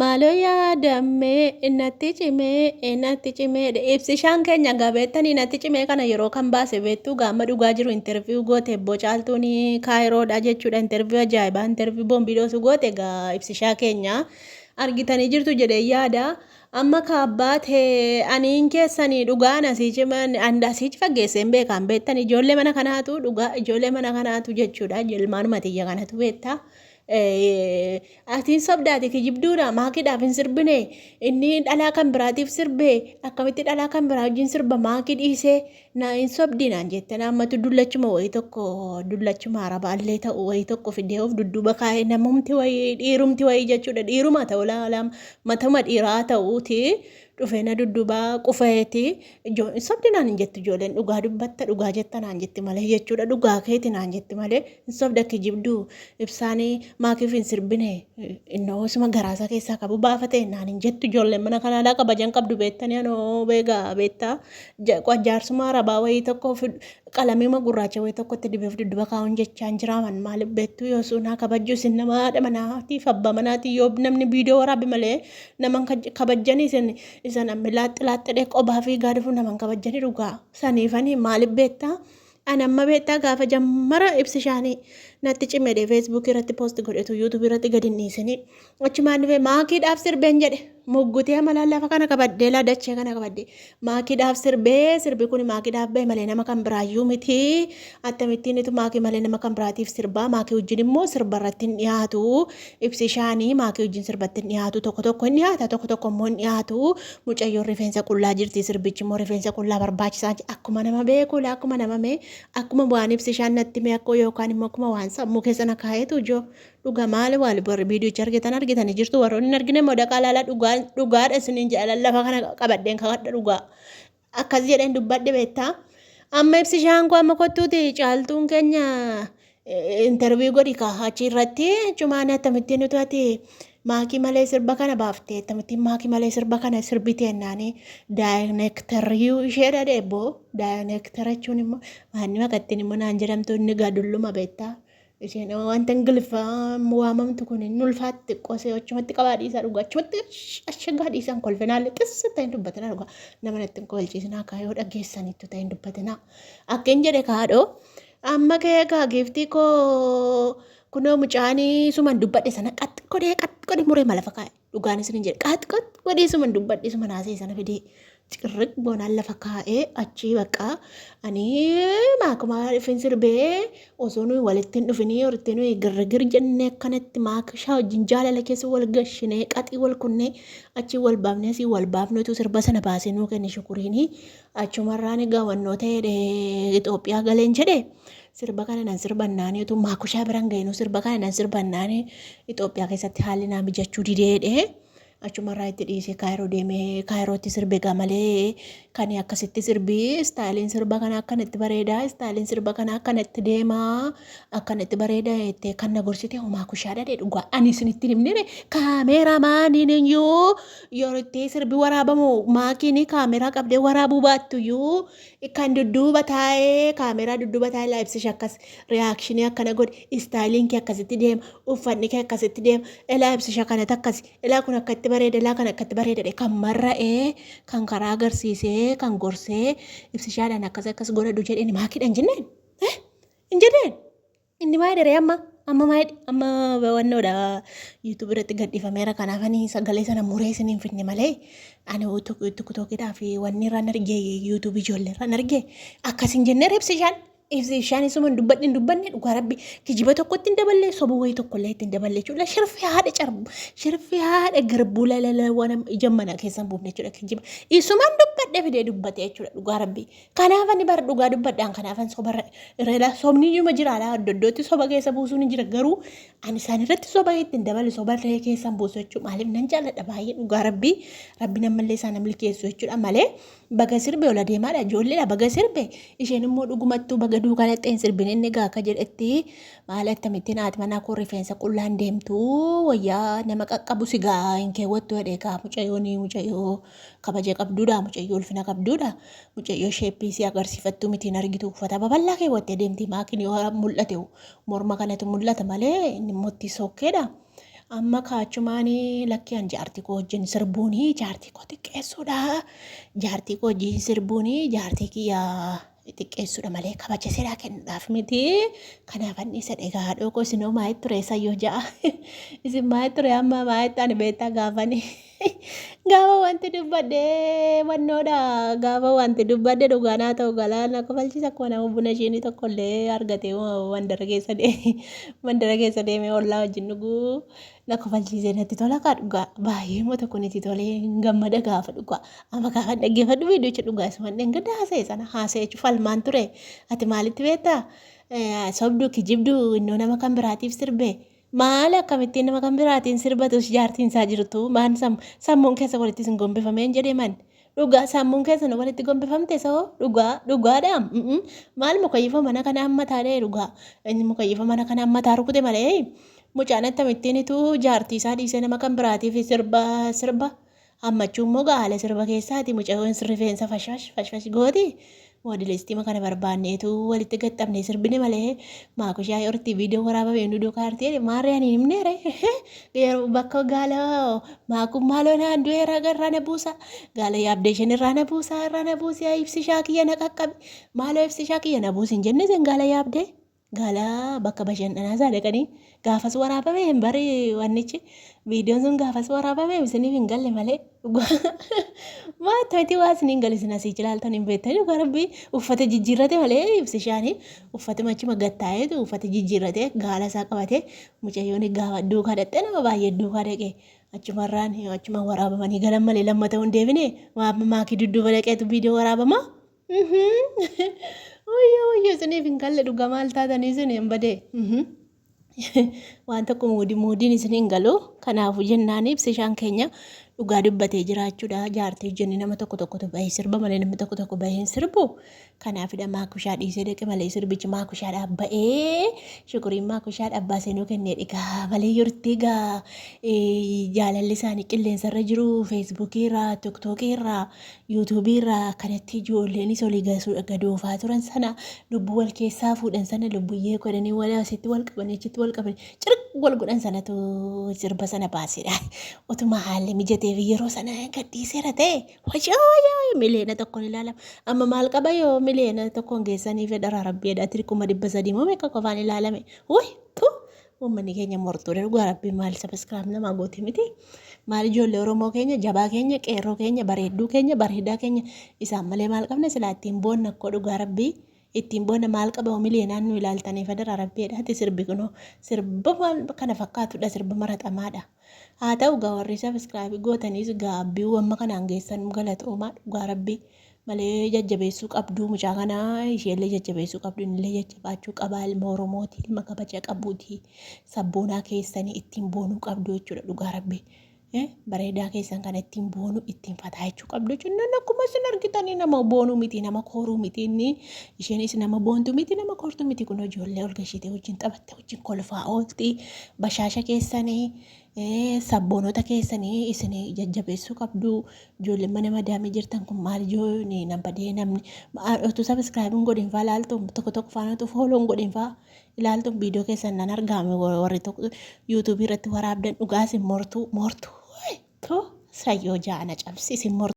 Maaloo yaadammee natti cimee natti cimee ibsishaan keenya egaa beektanii natti cimee kana yeroo kan baase beektuu gaama dhugaa jiru interview goote ebboo caaltuun kaayiroodha jechuudha interview ajaa'ibaa interview boombii dhoosu goote egaa ibsishaa keenya argitanii jirtu jedhee yaada amma kaabbaate aniin keessanii dhugaan asii ciman asii fageesseen beekaan beektan ijoollee mana kanaatu dhugaa ijoollee mana kanaatu jechuudha ilmaanuma tiyya kanatu beektaa. Atiin sobdaati kijibduudha maakiidhaaf hin sirbine inni dhalaa kan biraatiif sirbe akkamitti dhalaa kan biraa wajjin sirba maakii dhiisee na hin sobdi naan jette naammatu dullachuma wayii tokko dullachuma arabaallee ta'u wayii tokko fidee of dudduuba kaa'ee namumti wayii dhiirumti wayii jechuudha dhiiruma ta'u laala matuma dhiiraa ta'uuti dhufee na dudduuba qufeeti hin sobdi naan hin jettu ijoolleen dhugaa dubbatta dhugaa jetta naan jetti malee jechuudha dhugaa keeti naan jetti malee hin sobda kijibduu ibsaanii maakiif hin sirbine innoo osuma garaasaa keessaa qabu baafate naan hin jettu ijoolleen mana kanaa kabajan qabdu beektanii anoo beegaa beektaa jaarsuma arabaa wayii tokko qalamiima gurraacha wayii tokkotti dibeef dudduba kaa'uun jechaan jiraaman maaliif beektuu yoo suunaa kabajju isin nama haadha manaatiif abbaa manaatii yoo namni viidiyoo waraabe malee nama kabajjanii isin isa namni laaxxi laaxxidhee qobaa fiigaa dhufu nama kabajjanii dhugaa saniifanii maaliif beektaa ani amma beektaa gaafa jammara ibsishaanii natti cimedhe feesbuukii irratti poost godhetu yuutuubii irratti gadi hin dhiisinii achumaan dhufee maakiidhaaf sirbeen jedhe Muggutee amalaan lafa kana qabadhee laa dachee kana qabadhee maakiidhaaf sirbee sirbi kun maakiidhaaf bahe malee nama kan biraayyuu miti akkamittiin itu maakii malee nama kan biraatiif sirbaa maakii wajjin immoo sirba irratti hin dhiyaatu ibsi ishaanii maakii wajjin sirbatti hin dhiyaatu tokko tokko hin dhiyaata tokko tokko immoo hin dhiyaatu mucayyoon rifeensa qullaa jirti sirbichi immoo rifeensa qullaa barbaachisaa akkuma nama beeku laa akkuma nama mee akkuma waan ibsi ishaan natti mee akkoo yookaan immoo akkuma waan sammuu keessa na kaa'eetu ijoo Dhuga maali waali warri viidiyocha argitan argitanii jirtu warroonni hin argine immoo dhaqaa laala dhugaa dhugaadha isiniin jedha lafa kana qabadheen kakadha dhugaa akkas jedheen dubbadhe beektaa amma ibsi shaankoo amma kottuuti caaltuun keenya interview godhi kaa achi irratti cumaan akkamittiin utuu ati maakii malee sirba kana baaftee akkamittiin maakii malee sirba kana sirbite jennaani daayireektarriyyuu isheedha dheebboo daayireektara jechuun immoo maanni maqattiin immoo naan jedhamtu inni gaa dulluma beektaa Isheen wanta Ingiliffaa waamamtu kun hin ulfaatti xiqqoo achumatti qabaa dhiisaa dhugaa achumatti ashagaa dhiisaan kolfinaallee xissa ta'in dubbatinaa dhugaa nama natti hin kolchiisinaa kaa yoo dhageessaniittu ta'in dubbatinaa akka hin jedhe kaadhoo amma kee kaa giiftii koo kunoo mucaanii suman dubbadhe sana qax godhee qax godhee muree malafa kaa'e dhugaan isin hin jedhe qax qax godhee suman dubbadhe suman haasa'e sana fidee cirriq boonaan lafa kaa'ee achii bakka ani maakuma dhufin sirbee osoo nuyi walitti hin dhufinii walitti nuyi girgir jennee akkanatti maakishaa wajjin jaalala keessa wal gashinee qaxii wal kunnee achii wal baafnee asii wal baafnutu sirba sana baasee nuu kenne shukuriinii achumarraan egaa wannoo ta'e Itoophiyaa galeen jedhe sirba kana nan sirbannaanii utuu maakushaa biran ga'inuu sirba kana nan sirbannaanii Itoophiyaa keessatti haalli naa mijachuu dideedhe. Achumarraa itti dhiisee Kaayiroo deemee Kaayirootti sirbe egaa malee kan akkasitti sirbi istaayiliin sirba kana akkanatti bareeda istaayiliin sirba kana akkanatti deema akkanatti bareeda jettee kan na gorsite homaa kushaa dhadhe dhugaa ani isinitti hin himne kaameeraamaaniin iyyuu yeroo itti sirbi waraabamu maakiin kaameeraa qabdee waraabuu baattu iyyuu kan dudduuba taa'ee kaameeraa dudduuba taa'ee laa ibsish akkas riyaakshinii akkana godhi istaayiliin kee akkasitti deema uffanni kee akkasitti deema elaa ibsisha kanatti akkasi elaa kun akkatti bareeda elaa kan akkatti bareeda jedhe kan marra'ee kan karaa agarsiisee kan gorsee ibsishaadhaan akkas akkas godhadhu jedheen maakiidhaan jenneen hin jenneen inni maa jedhe amma amma maa jedhe amma wannoodha yuutuub irratti gadhiifameera kanaaf ani sagalee sana muree isin hin fidne malee ani tiktookidhaa fi wanni irraan arge yuutuub ijoollee irraan arge akkas hin jennee ibsishaan Ibsishaan isuma hin dubbadhe hin dubbanne dhugaa rabbi kijiba tokkotti hin daballe soba wayii tokkollee itti hin daballe jechuudha. Shirfi haadha carbu shirfi haadha garbuu lalala waan ija mana keessa hin buufne jechuudha kijiba. Isuma hin dubbadhe fidee dubbate jechuudha dhugaa rabbi. Kanaaf ani bara dhugaa dubbadhaan kanaaf ani soba irra sobni iyyuma jira alaa iddoo iddootti soba keessa buusuun ni jira garuu ani isaan irratti soba itti hin daballe soba irra keessa hin buusu jechuudha. Maaliif nan jaalladha baay'ee dhugaa rabbi rabbi nammallee isaan milkeessu jechuudha malee. Baga sirbe ol adeemaadha ijoolleedha baga sirbe isheen immoo dhugumattuu baga duukaa dhaqxee hin sirbin inni egaa akka jedhetti maal akkamittiin haati manaa koo rifeensa qullaan deemtu wayyaa nama qaqqabu si gaa hin keewwattu jedhee gaa mucayyoon mucayyoo kabaja qabduudha mucayyoo ulfina qabduudha mucayyoo sheeppii si agarsiifattuu miti hin argitu uffata babal'aa keewwattee deemti maakiin yoo mul'ate morma kanatu mul'ata malee inni immoo itti sokkeedha. Amma kaachumaanii lakkii an jaartii koo wajjin sirbuunii jaartii koo xiqqeessuudha. Jaartii koo wajjin sirbuunii jaartii kiyya xiqqeessuudha malee kabaja seeraa kennuudhaaf miti. Kanaaf anni isa dhegaa haadhoo koo isinoo maayitti ture sayyoo ja'a. Isin maayitti ture amma maayitti ani beektaa gaafani. Gaafa wanti dubbadhe wannoodha. Gaafa wanti dubbadhe dhugaa naa ta'u galaa na kofalchiisa akkuma nama buna ishiinii tokko illee argatee mandara keessa deeme mandara keessa deemee ollaa wajjin dhuguu na kofalchiisee natti tola kaa dhugaa baay'ee immoo tokko natti tolee hin gammada gaafa dhugaa amma gaafa dhaggeeffadhu viidiyocha dhugaa isuma dheengadda haasa'e sana haasa'e jechuun falmaan ture ati maalitti beektaa sobduu kijibduu innoo nama kan biraatiif sirbe Maal akkamittiin nama kan biraatiin sirbatus jaartiin isaa jirtu maan sammuun keessa walitti isin gombifameen jedhee man dhugaa sammuun keessan walitti gombifamte soo dhugaa dhugaadha maal mukayyifa mana kana ammataa dhee dhugaa inni mukayyifa mana kana ammataa rukute malee mucaan akkamittiin ituu jaartii isaa dhiisee nama kan biraatiif sirba sirba Hammachuu immoo gaa haala sirba keessaati mucayoon rifeensa fashfash fashfash gooti. Moodelistiima kana barbaanneetu walitti gaxxamnee sirbine malee maakushaa yorti viidiyoo waraabame nu duukaa arti jedhe maarree ani hin himneere. Yeroo bakka gaala maakuun maaloo naan du'eera irraa na buusa gaala yaabdee isheen irraa na buusa irraa na buusi ibsishaa kiyya na qaqqabi maaloo ibsishaa kiyya na buusi hin jenne isin gaala yaabdee. Gaala bakka bashannanaa isaa dhaqanii gaafas waraabame hin bari wannichi viidiyoon sun gaafas waraabame isiniif hin galle malee dhugaa maa akkamitti waa isiniin galle isin asii ilaaltan hin beektanii dhugaa rabbii uffata jijjiirrate malee ibsishaanii uffata machuma gattaa'eetu uffata jijjiirrate gaala isaa qabate mucayyoon gaafa duukaa dhaqxee nama baay'ee duukaa dhaqe achumarraan achuma waraabamanii galan malee lammata hin deebine maakii dudduuba dhaqeetu viidiyoo waraabama. Wayyoo wayyoo isiniif hin galle dhugaa maal taatanii isin hin badee. Waan tokko muudii muudiin isin hin galu. Kanaafuu jennaan ibsishaan keenya dhugaa dubbatee jiraachuudha. Jaartii hojjenni nama tokko tokkotu bahee sirba malee namni tokko tokko bahee hin sirbu. Kanaafidha maakushaa dhiisee dhaqe malee sirbichi maakushaadhaaf ba'ee shukuriin maakushaadhaaf baasee nuu kennee dhigaa malee yortii gaa jaalalli isaanii qilleensarra jiru feesbuukiirraa tiktookiirraa YouTube irraa akkanatti ijoolleenis olii gadoofaa turan sana lubbuu wal keessaa fuudhan sana lubbuyyee godhanii wal asitti wal qabanii achitti wal qabanii cirq wal godhan sanatu sirba sana baasedha. Otuma haalli mijateef yeroo sana gadhiiseera ta'e wajaa wajaa miliyoona tokkoon ilaalama. Amma maal qaba yoo miliyoona tokkoon geessanii fedharaa rabbiidha. 300,000 moo meeqa qofaan ilaalame. Wuy Uummanni keenya mortuudha dhugaa rabbii maal sabiskiraayib namaa gooti miti. Maal ijoollee Oromoo keenya jabaa keenya qeerroo keenya bareedduu keenya bareedaa keenya isaan malee maal qabna silaa ittiin boonna akkoo dhugaa rabbii ittiin boonna maal qaba miliyoonaan nu ilaaltanii federa rabbiidha ati sirbi kunoo sirba maal kana fakkaatudha sirba maraxamaadha. Haa ta'u gaa warri sabiskiraayib gootaniis gaabbii amma kanaan geessan galatoomaa dhugaa rabbii. Malee jajjabeessuu qabduu mucaa kana isheellee jajjabeessuu qabdu innillee jajjabaachuu qabaa ilma Oromooti ilma kabaja qabuuti sabboonaa keessanii ittiin boonuu qabdu jechuudha dhugaa rabbi. Bareedaa keessan kana ittiin boonuu ittiin fataa jechuu qabdu jechuudha. Inni akkuma isin argitanii nama boonuu miti nama kooruu miti inni isheenis nama boontu miti nama koortu miti kun ijoollee ol gashitee wajjin taphatte wajjin kolfaa oolti bashaasha keessanii Sabboonota keessanii isin jajjabeessuu qabdu. Ijoolleen mana madaamii jirtan kun maal ijoollee nan badee namni utuu sabiskiraayib hin godhin faa ilaaltu tokko tokko faana utuu fooloo hin godhin faa ilaaltu viidiyoo keessan nan argaame warri tokko yuutuubii irratti waraabdan dhugaa isin mortuu mortuu sayyoo jaana cabsi isin mortuu.